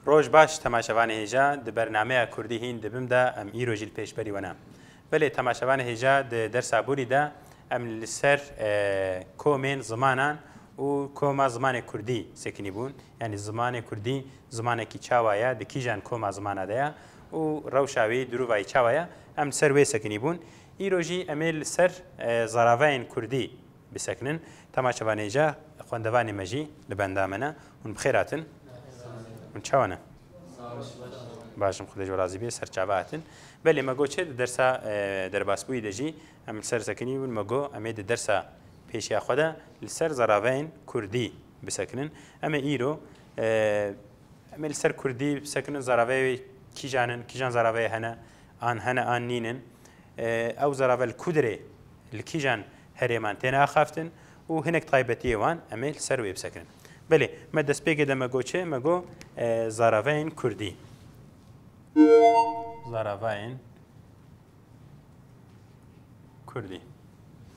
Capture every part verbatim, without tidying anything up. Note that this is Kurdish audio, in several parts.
Roj baş temaşevanê hêja, di bernameya Kurdî hîn dibim de em îro jî li pêşberî we ne. Belê temaşevanê hêja, di dersa borî de em li ser, e, komên zimanan û koma zimanê Kurdî sekinî bûn. Yanî zimanê Kurdî zimanekî çawa ye, di kîjan koma zimana de ye û rewşa wî, dirûva wî çawa ye, em li ser wê sekinî bûn. Îro jî em ê li ser, e, zaraveyên Kurdî bisekinin. Temaşevanê hêja, xwendevanê me jî li benda me ne. Hûn bi xêr hatin. Hûn çawa ne? Baş im, Xwedê ji we razî bê, ser çava hatin. Belê me got çi di dersa, e, derbasbûyî de jî em li ser sekinî bûn. Me got em ê di dersa pêşiya xwe de li ser zaraveyên Kurdî bisekinin. Em ê îro, e, em ê li ser Kurdî bisekinin, zaraveyê wê kîjan in, kîjan zaraveyê hene, an hene an nînin. E, ew zarave li ku dirê, li kîjan herêman têne axaftin û hinek taybetiyê wan em ê li ser wê bisekinin. Belê, me destpêkê de me got çi? Me got, e, zaraveyên Kurdî. Zaraveyên Kurdî.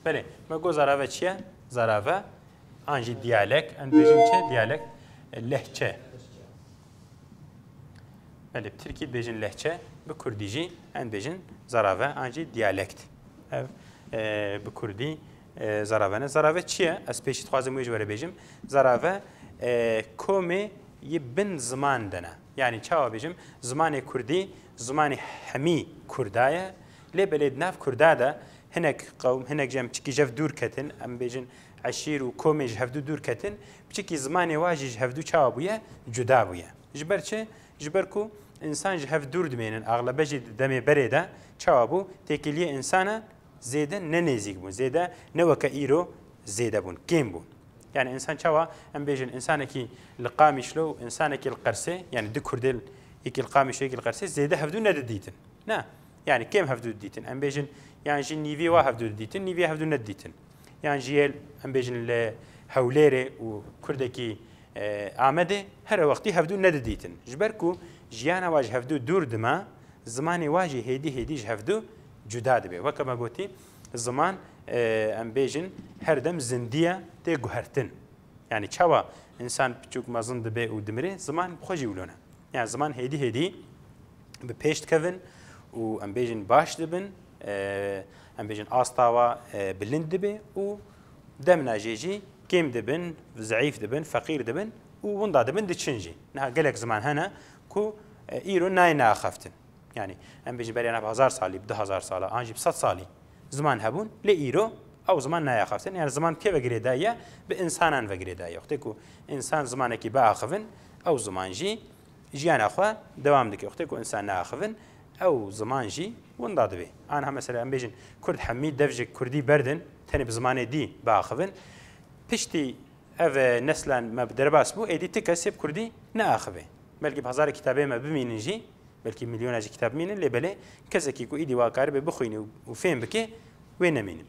Belê, me got zarave çi ye? Zarave an jî diyalek, em dibêjin çi? Diyalek, e, lehçe. Belê, bi tirkî dibêjin lehçe, bi kurdî jî em dibêjin zarave an jî diyalekt. Ev, e, bi kurdî, e, zarave ne. Zarave çi ye? Ez pêşî dixwazim wê ji we re bêjim. Zarave, e, komê yê bin ziman de ne. Yanî çawa bêjim? Zimanê kurdî, zimanê hemî kurda ye. Lê belê di nav kurda de hinek qewm, hinek jî em çikî ji hev dûr ketin, em bêjin eşîr û komê ji hevdû dûr ketin, piçikî zimanê wa jî ji hevdû çawa bûye? Cuda bûye. Ji ber çi? Ji ber ku însan ji hev dûr dimênin, axlebe jî di demê berê de çawa bû? Têkiliyê însana zêde ne nêzîk bûn, zêde ne weke îro zêde bûn, kêm bûn. Yani însan çawa, em bêjin, însanekî li Qamişlo û însanekî li Qersê, yani du kurdê, yekî li Qamişlo, yekî li Qersê, zêde hevdû nedidîtin. Ne. Yani kêm hevdû didîtin. Em bêjin, yan jî nîvî wa hevdû didîtin, nîvî hevdû nedidîtin. Yan jî yê, em bêjin, li Hewlêrê û kurdekî, e, Amedê her wextî hevdû nedidîtin. Ji ber ku jiyana wa ji hevdû dûr dima, zimanê wa jî hêdî hêdî ji hevdû cuda dibe. Weke me gotî, ziman, e, em bêjin, her dem zindî ye, tê guhertin. Yani çawa însan piçûk mezin dibe û dimirê, ziman bi xwe jî wilo ne. Yani ziman hêdî hêdî bi pêş dikevin û em bêjin baş dibin, e, em bêjin asta wa, e, bilind dibe û demna jê jî kêm dibin, zeîf dibin, feqîr dibin û winda dibin diçin jî. Niha gelek ziman hene ku, e, îro nayê neaxaftin. Yani em bêjin beriya nav hezar salî, bi du hezar sala, an jî bi sed salî ziman hebûn, lê îro ew ziman nayê axaftin. Yani ziman bi kê ve girêdayî ye? Bi însanan ve girêdayî ye. Wextê ku însan zimanekî biaxivin, ew ziman jî jiyana xwe dewam dike. Wextê ku însan naaxivin, ew ziman jî winda dibe. Anha mesela em bêjin kurd hemî dev ji kurdî berdin, tenê bi zimanê dî biaxivin. Piştî ev, e, neslan me bi derbas bû, êdî ti kesê bi kurdî neaxive. Belkî bi hezarê kitabê me bimînin jî, belkî milyona jî kitab bimînin, lê belê kesekî ku îdî wa karibe bixwîne û, û fêm bike, wê nemînin.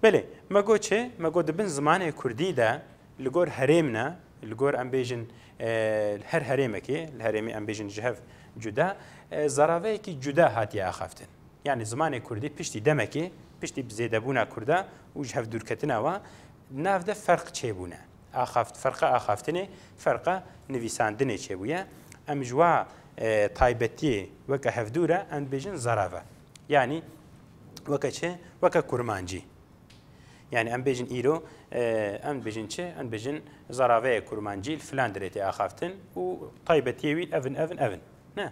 Belê, me got çi? Me got di bin zimanê kurdî de li gor herêm ne, li gor em bêjin, e, her herêmekê, li herêmê em bêjin ji hev cuda, e, zaraveyekî cuda hatiye axaftin. Yani zimanê kurdî piştî demekê, piştî bi zêdebûna kurda û ji hev dûrketina wa, nav de ferq çêbûne. Axaft-, ferqa axaftinê, ferqa nivîsandinê çêbûye. Em ji wa, e, taybetiyê weke hevdû re em dibêjin zarave. Yani weke çi? Weke kurmancî. Yani em bêjin îro, e, em dibêjin çi? Em dibêjin zaraveyê kurmancî li filan derê tê axaftin û taybetiyê wî evin, evin, evin. Ne.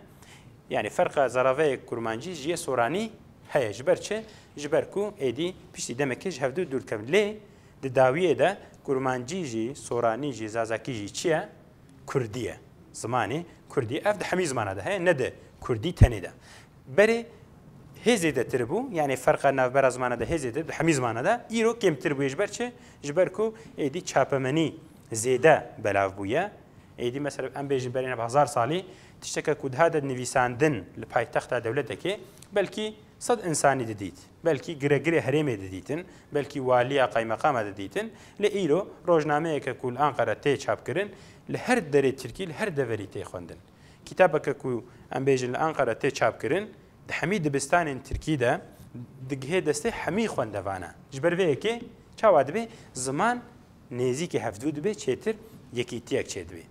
Yani ferqa zaraveyê kurmancî ji yê soranî heye. Ji ber çi? Ji ber ku êdî piştî demekê ji hevdû dûr dikevin. Lê di dawiyê de kurmancî jî, soranî jî, zazakî jî çi ye? Kurdî ye. Zimanê kurdî. Ev di hemî zimana de heye, ne di kurdî tenê de. Berê hê zêdetir bû, yani ferqa navbera zimana de hê zêdetir, di hemî zimana de. Îro kêmtir bûye ji ber çi? Ji ber ku êdî çapemenî zêde belav bûye. Êdî mesela em bêjin berê nav hezar salî tişteke ku dihate nivîsandin li paytexta dewletekê, belkî sed însanî didît, belkî giregirê herêmê didîtin, belkî waliya qaymeqama didîtin. Lê îro rojnameyeke ku li Anqara tê çapkirin, li her derê tirkî, li her deverî tê xwendin. Kitabeke ku em bêjin li Anqara tê çapkirin, di hemî dibistanên tirkî de digihê destê hemî xwendevana. Ji ber vê yekê çawa dibe? Ziman nêzîkî hevdû dibe, çêtir yekîtiyek çêdibe.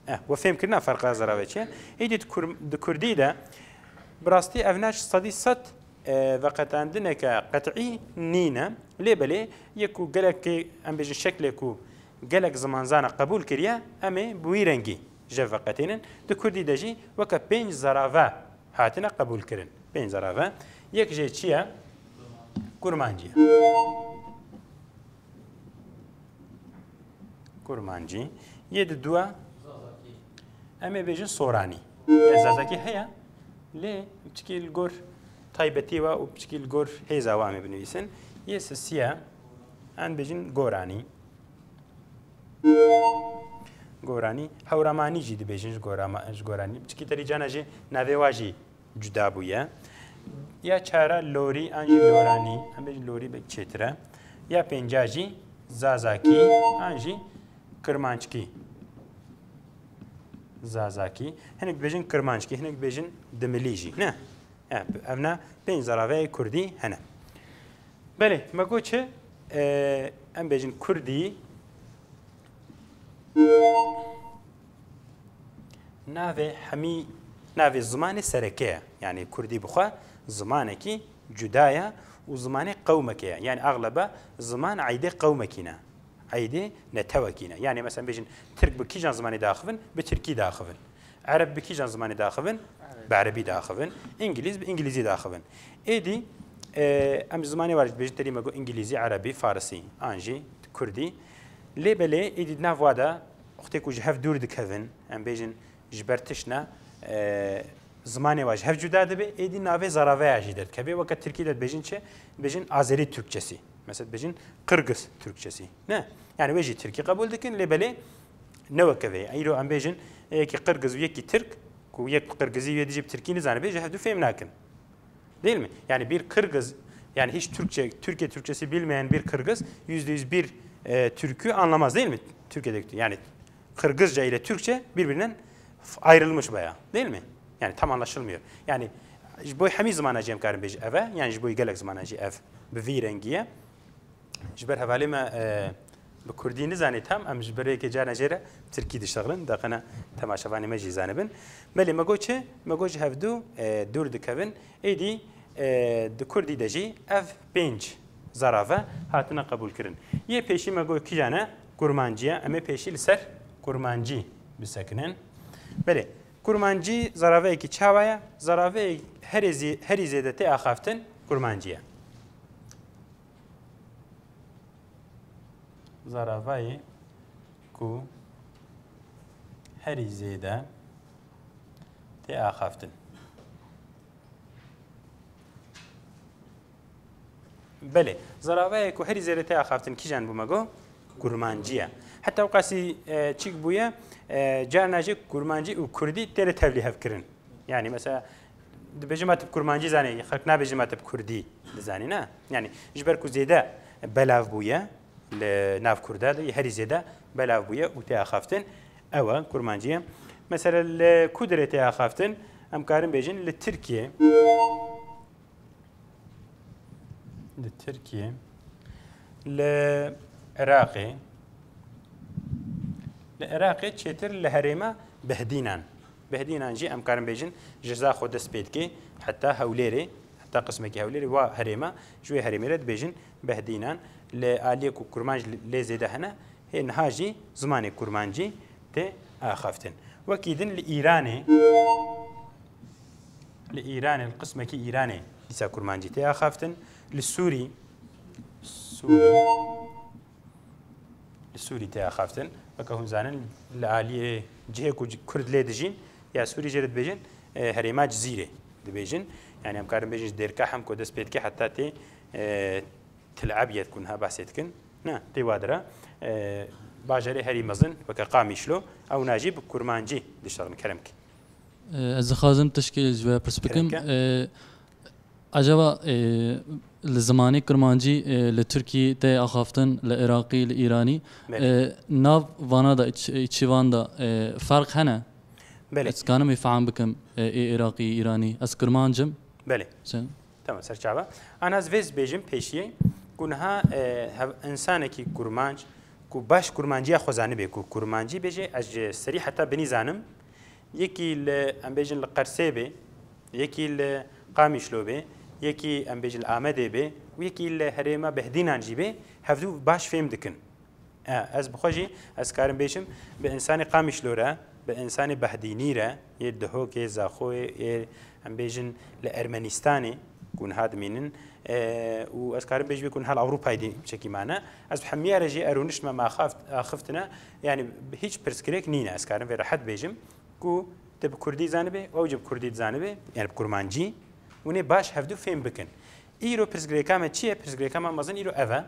Eh, we fêhm kirina ferqa zerave çi ye? Êdî di kur-, di kurdî de bi rastî ev ne ji sedî sed, e, veqetandineke qet'î nîne. Lê belê yek ku gelekê, em bêjin şeklê ku gelek zimanzana qebûl kiriye, em ê bi wî rengî ji veqetênin. Di kurdî de jî weke pênc zerave hatine qebûlkirin. Pênc zerave. Yek jê çi ye? Kurmancî ye. Kurmancî. Yê di dua em ê bêjin soranî. Ya Zazakî heye, lê piçikî li gor taybetî we û piçikî li gor hêza we em ê binivîsin. Yê sisiye, em bêjin goranî. Goranî. Hewramanî jî dibêjin ji gorama-, ji goranî. Piçikî terî cana jî navê wa jî cuda bûye. Ya çara lorî an jî loranî, em bêjin lorî bek çêtir e. Ya pênca jî zazakî an jî kirmanckî. Zazakî. Hinek dibêjin kirmanckî, hinek dibêjin dimilî jî. Ne? Ya, ev ne pênc zaraveyê kurdî hene. Belê, me got çi? E, em bêjin kurdî. Navê hemî, navê zimanê sereke ye. Yanî kurdî bi xwe zimanekî cuda ye û zimanê qewmekê ye. Yanî axlebe ziman eydê qewmekî ne. Eydê netewekî ne. Yanî mesela bêjin tirk bi kîjan zimanê diaxivin? Bi tirkî diaxivin. Ereb bi kîjan zimanê diaxivin? Ereb. Bi erebî diaxivin. Îngilîz bi îngilîzî diaxivin. Êdî, e, em zimanê wan jî dibêjin terî me got îngilîzî, erebî, farisî, an jî kurdî. Lê belê êdî di nav wa de wextê ku ji hev dûr dikevin, em bêjin ji ber tişt ne, e, zimanê wa ji hev cuda dibe, êdî navê zaraveya jî derdikeve. Weke tirkî de dibêjin çi? Dibêjin Azeri Türkçesi. Mesela dibêjin Qirgiz Türkçesi. Ne? Yani wê jî tirkî qebûl dikin, lê belê ne weke vê. Îro em bêjin, yekî qirgiz û yekî tirk, ku yek qirgizî wê dijî bi tirkî nizanibe, ji hevdu fêm nakin. Değil mi? Yani bir Kırgız, yani hiç Türkçe, Türkiye Türkçesi bilmeyen bir Kırgız yüzde yüz bir, e, türkü anlamaz değil mi? Türkiye'deki, yani Kırgızca ile Türkçe birbirinden f-, ayrılmış bayağı, değil mi? Yani tam anlaşılmıyor. Yani ji bo hemî zimana jî em karin bêjin ev e, yani ji bo gelek zimana jî ev bi vî rengî ye. Ji ber hevalê me, e, bi kurdî nizanê tam, em ji ber yekê carna jê re tirkî diştexilin, deqena temaşevanê me jî zanibin. Belê me got çi? Me got ji hevdu, e, dûr dikevin. Êdî, e, di kurdî de jî ev pênc zarave hatine qebûlkirin. Yê pêşî me got kîjan e? Kurmancî ye. Em ê pêşî li ser kurmancî bisekinin. Belê, kurmancî zaraveyekî çawa ye? Zaraveyê herî zê-, herî zêde tê axaftin kurmancî ye. Zaravayê ku herî zêde tê axaftin. Belê, zaravayê ku herî zêde tê axaftin kîjan bû me got? Kurmancî ye. Heta ew qasî, e, çîk bûye, e, carna jî kurmancî û kurdî tê li tevlî hev kirin. Yani mesela dibêjin ma tu bi kurmancî zanî, xelk nabêjin ma tu bi kurdî dizanî, ne? Yani ji ber ku zêde belav bûye li nav kurda de, herî zêde belav bûye û tê axaftin, ew e kurmancî ye. Mesela li ku derê tê axaftin, em karin bêjin li Tirkiye. Li Tirkiye, li Iraqê, li Iraqê çêtir li herêma Behdînan. Behdînan jî em karin bêjin ji Zaxo dest pê dike heta Hewlêrê, heta qismekî Hewlêrê wa herêma, ji wê herêmê re dibêjin Behdînan. Li aliyê ku kurmanc lê zêde hene, hê niha jî zimanê kurmancî tê axaftin. Wekî din li Îranê, li Îranê, li qismekî Îranê dîsa kurmancî tê axaftin. Li Sûrî, Sûrî, li Sûrî tê axaftin. Weke hûn zanin, li aliyê cihê ku kurd lê dijîn, ya Sûrî jê re dibêjin, e, herêma Cizîrê dibêjin. Yani em karin bêjin ji Dêrka Hemko dest pê dike heta tê, e, Til Ebyed ku niha behsê dikin. Ne, tê wa dire, e, bajarê herî mezin, weke Qamişlo, ew na jî bi kurmancî diştexilin. Kerem ke. E, ez dixwazim tişkî ji we pirs bikim. Kerem ke. E, acaba, e, li zimanê kurmancî, e, li Tirkî tê axaftin, li Iraqî, li Îranî? Belê. E, nav vana de, iç-, içî van de, e, ferq hene? Belê. Ez kanim wî fehm bikim, e, ê Iraqî, Îranî. Ez kurmanc im. Belê. Sen? Tamam, serçava. Ana ez vê dibêjim pêşiyê ku niha, e, hev-, însanekî kurmanc Û baş kurmanciya xwe zanibê ku kurmancî bêje, ez ji serî heta binî zanim, yekî li, em bêjin, li Qersê bê, yekî li Qamîşlo bê, yekî, em bêjin, li Amedê bê û yekî li herêma Behdînan jî bê, hevdû baş fêm dikin. E, ez bi xwe jî, ez karim bêjim, bi însanê Qamîşlo re, bi însanê Behdînî re, yê Dihokê, Zaxoyê, yê, em bêjin, li Ermenîstanê ku niha dimînin, e, û ez karim bêjim ku niha li Ewropayê dî çekî mane. Ez bi hemiya re jî erûniştime me axaft-, axiftine, yanî hîç pirsgirêk nîne. Ez karim vê rehet bêjim ku tu bi kurdî zanibê, ew jî bi kurdî dizanibê, yanî bi kurmancî, hûn ê baş hevdû fêm bikin. Îro pirsgirêka me çi ye? Pirsgirêka me mezin îro ev e.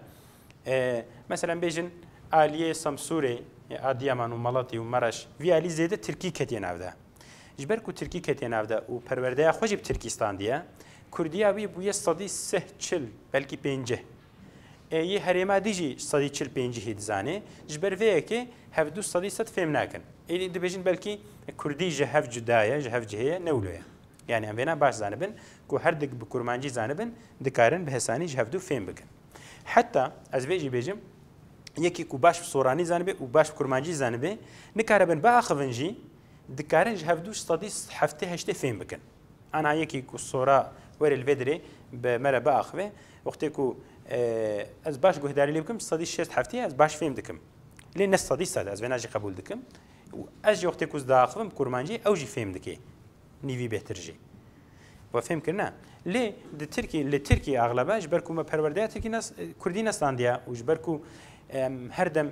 E, mesela bêjin aliyê Samsûrê, e, Adiyaman û Malatî û Maraş, vî alî zêde tirkî ketiye nav de. Ji ber ku tirkî ketiye nav de û perwerdeya xwe jî bi tirkî standiye, kurdiya wî bûye sedî sih çil, belkî pêncî. E, yê herêma dî jî sedî çil pêncî hê dizanê. Ji ber vê yekê hevdû sedî sed fêm nakin. Êdî dibêjin belkî kurdî ji hev cuda ye, ji hev cihê ye, ne wilo ye. Yani em vêna baş zanibin ku her dik bi kurmancî zanibin, dikarin bi hesanî ji hevdû fêm bikin. Heta ez vê jî bêjim, yekî ku baş bi soranî zanibê û baş bi kurmancî zanibê, nikare bin biaxivin jî, dikarin ji hevdû sedî heftê heştê fêm bikin. Ana yekî ku sora were li vê dirê bi me re biaxive, wextê ku, e, ez baş guhdarî lê bikim, sedî şêst heftê ez baş fêm dikim. Lê ne sedî sed, ez vêna jî qebûl dikim. Û ez jî wextê ku ez diaxivim kurmancî, ew jî fêm dike. Nîvî bêhtir jî. We fêm kirine? Lê di Tirkî, li Tirkî axlebe, ji ber ku me perwerdeya Tirkî nes-, Kurdî nestandiye û ji ber ku em her dem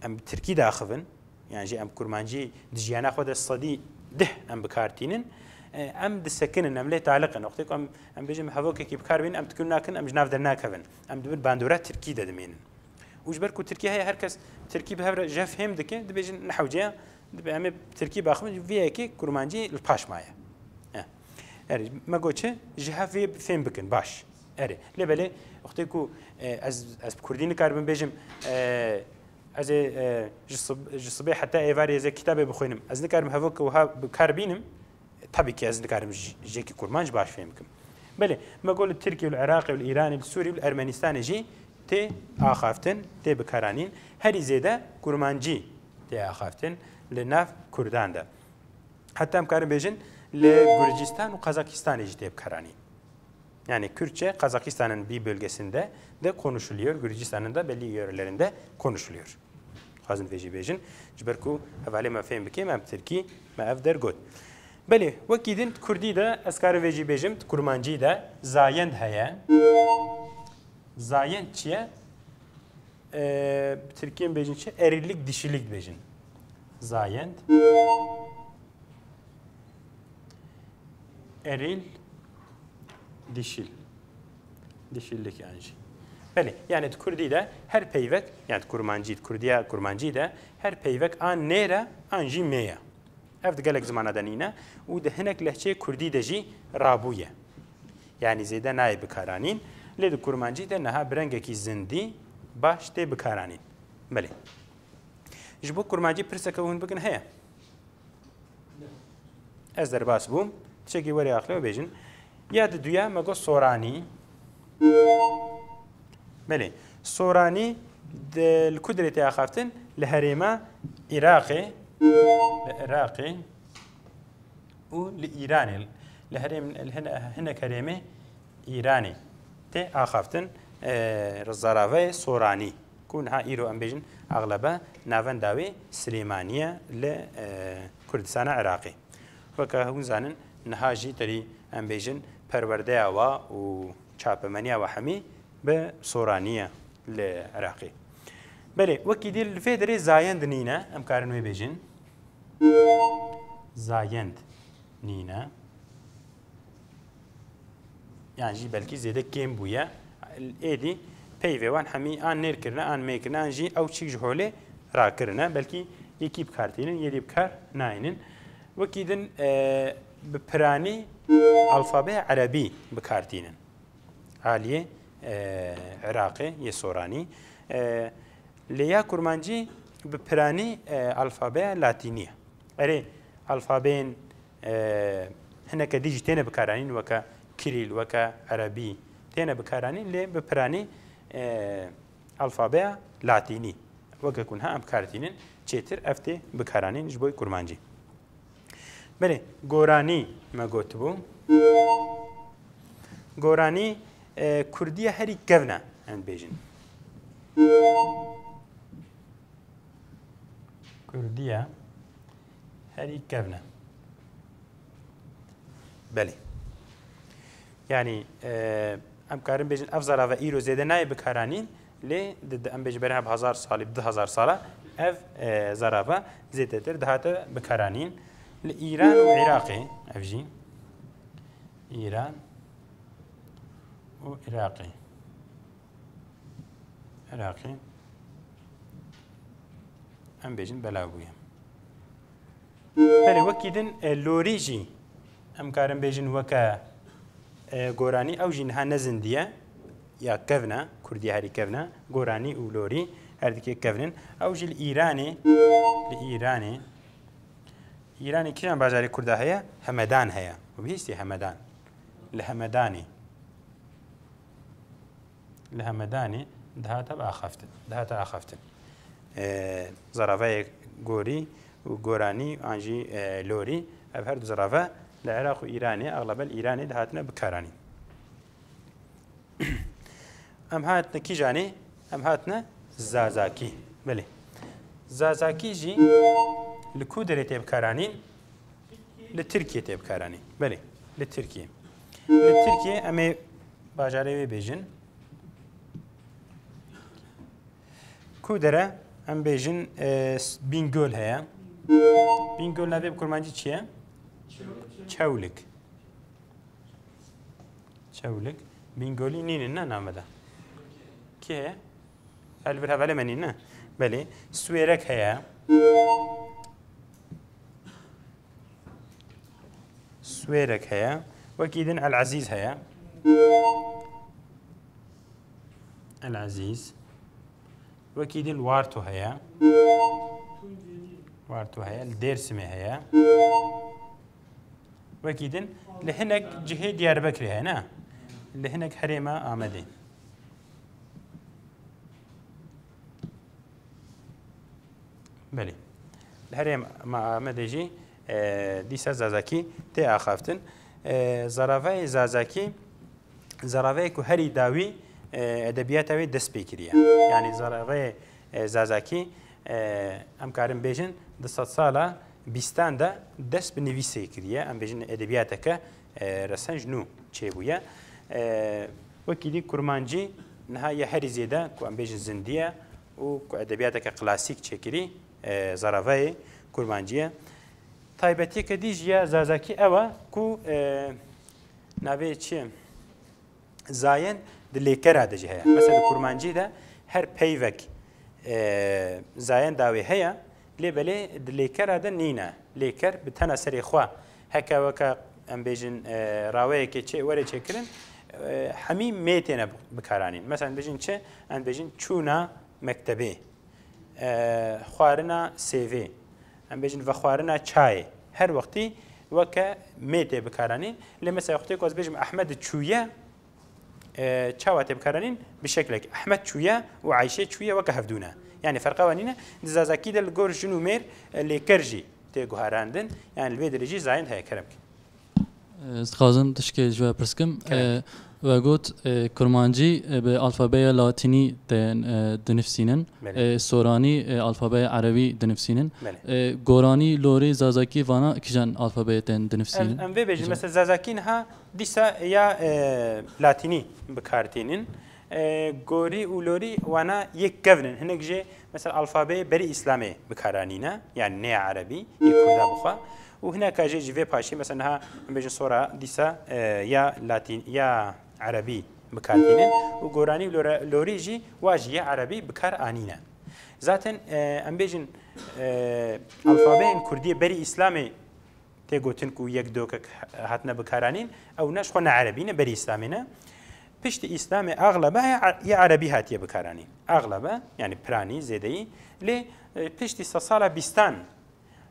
em bi Tirkî diaxivin, yan jî em kurmancî di jiyana xwe de sedî deh em bi kar tînin, e, em disekinin, em lê taliq in. Wextê ku em, em bêjin hevokekî bi kar bînin, em tikun nakin, em ji nav dernakevin. Em di bin bandora Tirkî de dimînin. Û ji ber ku Tirkî heye, her kes Tirkî bi hev re ji hev fêm dike, dibêjin ne hewce ye, dibe em ê Tirkî biaxivin, vê yekê kurmancî li paş maye. Eh. Erê, me got çi? Ji hev vê fêm bikin, baş. Erê. Lê belê, wextê ku, e, ez, ez bi kurdî nikaribim bêjim, e, ez ê, e, ji sib-, ji sibê heta êvarê ez ê kitabê bixwînim. Ez nikarim hevok wiha bi kar bînim. Tabii ki ez nikarim ji-, ji yekî kurmanc baş fêm bikim. Belê, me got li Tirkiye, li Iraqê, li Îranê, li Sûrî, li Ermenistanê jî tê axaftin, tê bikaranîn. Herî zêde kurmancî tê axaftin li nav kurdan de. Heta em karin bêjin li Gurcistan û Kazakistanê jî tê bikaranîn. Yani Kürtçe Kazakistan'ın bir bölgesinde de konuşuluyor, Gürcistan'ın da belli yörelerinde konuşuluyor. Xwazin vê jî bêjin, ji ber ku hevalê me fêm bike, me bi tirkî me ev dergot. Belê, wekî din di kurdî de ez karim vê jî bêjim, di kurmancî de zayend heye. Zayend çi ye? Ee, bi tirkî em bêjin çi? Erillik, dişilik dibêjin. Zayend. Eril, dişil. Dişillik yani jî. Belê, yani di kurdî de her peyvek, yani di kurmancî, di kurdiya kurmancî de her peyvek an nêr e, an jî mê ye. Ev di gelek zimana de nîne û di hinek lehçeyê kurdî de jî rabûye. Yani zêde nayê bikaranîn, lê di kurmancî de niha bi rengekî zindî baş tê bikaranîn. Belê. Ji bo kurmancî pirseke hûn bikin heye? Ez derbas bûm. Tiştekî werê axlê û bêjin. Ya di duya me got soranî. Belê. Soranî di, li ku dirê tê axaftin? Li herêma Iraqê. Li Iraqê û li Îranê. Li herêm, li hine-, hinek herêmê Îranê tê axaftin, e, zaravayê soranî. Ku niha îro em bêjin, axlebe navenda wê Silêmanî ye li, e, Kurdistana Iraqê. Weke hûn zanin, niha jî terî em bêjin perwerdeya wa û çapemeniya wa hemî bi soranî ye li Iraqê. Belê, wekî dî li vê derê zayend nîne, em karin wê bêjin. Zayend nîne. Yan jî belkî zêde kêm bûye. Êdî peyvê wan hemî an nêr kirine, an mê kirine, an jî ew çîk ji holê rakirine. Belkî yekî bi kar tînin, yê dî bi kar naynin. Wekî din, e, bi piranî alfabeya erebî bi kar tînin. Aliyê, e, Iraqê yê soranî. E, lê ya kurmancî bi piranî, e, alfabeya latînî ye. Erê, alfabeyên, e, hineke dî jî têne bikaranîn, weke kirîl, weke erebî têne bikaranîn, lê bi piranî, e, alfabeya latînî. Weke ku niha em bi kar tînin, çêtir ev tê bikaranîn ji bo kurmancî. Belê, goranî me gotibû. Goranî, e, kurdiya herî kevn e, em dibêjin. Kurdiya herî kevn e. Belê. Yanî, e, em karin bêjin ev zarava îro zêde nayê bikaranîn, lê di, di, em bêjin berê heb hezar salî, bi du hezar sala ev, e, zarava zêdetir dihate bikaranîn. Li Îran û Iraqê, ev jî Îran û Iraqê. Iraqê, em bêjin belav bûye. Belê, wekî din, e, lorî jî em karin bêjin weke, e, goranî, ew jî niha ne zindî ye, ya kevn e, kurdiya herî kevn e, goranî û lorî her dikê kevn in. Ew jî li Îranê, li Îranê, Îranê kîjan bajarê kurda heye? Hemedan heye. Û bihîstî Hemedan. Li Hemedanê. Li Hemedanê dihate axaftin, dihate axaftin. E, zaravayê gorî û goranî an jî, e, lorî, ev her du zarava li Iraq û Îranê, exleben Îranê dihatine bikaranîn. Em hatine kîjanê? Em hatine Zazakî. Belê. Zazakî jî li ku derê tê bikaranîn? Li Tirkiyê tê bikaranîn. Belê. Li Tirkiyê. Li Tirkiyê em ê bajarê wê bêjin. Ku dere em bêjin, e, s-, Bîngol heye. Bîngol navê bi kurmancî çi ye? Çewlik. Çewlik. Bîngolî nînin ne name de? Kê heye? Ev li vir hevalê me nîn ne? Belê. Swêrek heye. Swêrek heye. Wekî din El Ezîz heye. El Ezîz. Wekî din Warto heye. Warto heye. Li Dêrsimê heye. Wekî din li hinek cihê Diyarbekirê heye, ne? Li hinek herêma Amedê. Belê. Li herêma Amedê jî, e, dîsa Zazakî tê axaftin. E, zaravayê Zazakî, zaravayê ku herî dawî, e, edebiyata wê dest pê kiriye. Yanî zaravayê, e, Zazakî, e, em karin bêjin di sedsala bîstan de dest bi nivîsê kiriye. Em bêjin edebiyateke, e, resenc nû çêbûye. E, wekî dî kurmancî niha ye herî zêde ku em bêjin zindî ye û ku edebiyateke klasîk çêkirî, e, zaravayê kurmancî ye. Taybetiyeke dî jî ya Zazakî ew e ku, e, navê çi ye? Zayend di lêkera de jî heye. Mesela di kurmancî de her peyvek, e, zayenda wê heye, lê belê di lêkera de nîne. Lêker bi tena serê xwe, heke weke em bêjin, e, raweyekê çê, were çêkirin, e, hemî mê têne bikaranîn. Mesela em bêjin çi? Em bêjin çûna mektebê, e, xwarina sêvê, em bêjin vexwarina çayê. Her wextî weke mê tê bikaranîn. Lê mesela wextê ku ez bêjim Ehmed çûye, e, çawa tê bikaranîn? Bi şeklek Ehmed çûye û Ayşe çûye weke hevdû ne. Yanî ferqa wan nîne. Di Zazakî de li gor jin û mêr, e, lêker jî tê guherandin. Yanî li vê derê jî zayend heye. Kerem ki. Ez dixwazim tişkê ji we pirs kim. Kerem. E, we got, e, kurmancî, e, bi alfabeya latînî tên, e, dinivsînin. Belê. E, soranî, e, alfabeya erebî dinivsînin. Belê. E, goranî, lorî, zazakî vana kîjan alfabeyê tên dinivsînin? Em, em vê bêjin, mesela zazakî niha dîsa ya, e, latînî bi kar tînin. E, gorî û lorî wana yek kevn in. Hinek jê mesela alfabeyê berî Îslamê bi kar anîne. Yanî ne ya erebî, yê kurda bixwe. Û hineka jê ji vê paşê mesela niha em bêjin sora dîsa, e, ya latîn, ya erebî bi kar tînin. Û goranî û lora-, lorî jî wa jî ya erebî bi kar anîne. Zaten, e, em bêjin, e, alfabeyên kurdiyê berî Îslamê tê gotin ku yek dokek hatine bikaranîn, ew ne ji xwe ne erebî ne, berî Îslamê ne. Piştî Îslamê axlebe ya, ya erebî hatiye bikaranîn. Axlebe, yanî piranî, zêdeyî. Lê, e, piştî se sala bîstan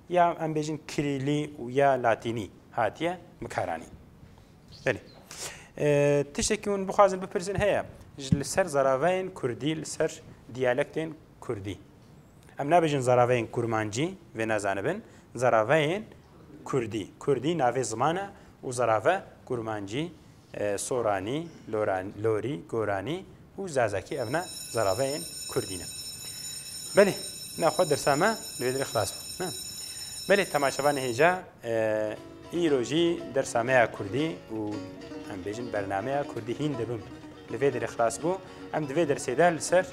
ya em bêjin kirîlî û ya latînî hatiye bikaranîn. Belê. E, tiştekî hûn bixwazin bipirsin heye ji li ser zaravayên kurdî, li ser diyalektên kurdî. Em nabêjin zaraveyên kurmancî, vê nezanibin, zaraveyên kurdî. Kurdî navê ziman e û zarave kurmancî, e, soranî, loran-, lorî, goranî û zazakî, ev ne zaraveyên kurdî ne. Belê, naxwe dersa me li vê derê xilas bû, ne? Belê, temaşevanê hêja, e, îro jî dersa me ya kurdî û em bêjin bernameya kurdî hîn dibim. Li vê derê xilas bû. Em di vê dersê de li ser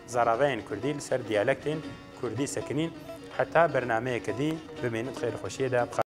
zaraveyên kurdî, li ser diyalektên kurdî sekinîn. Heta bernameyeke dî bimînin di xêr û xweşiyê de.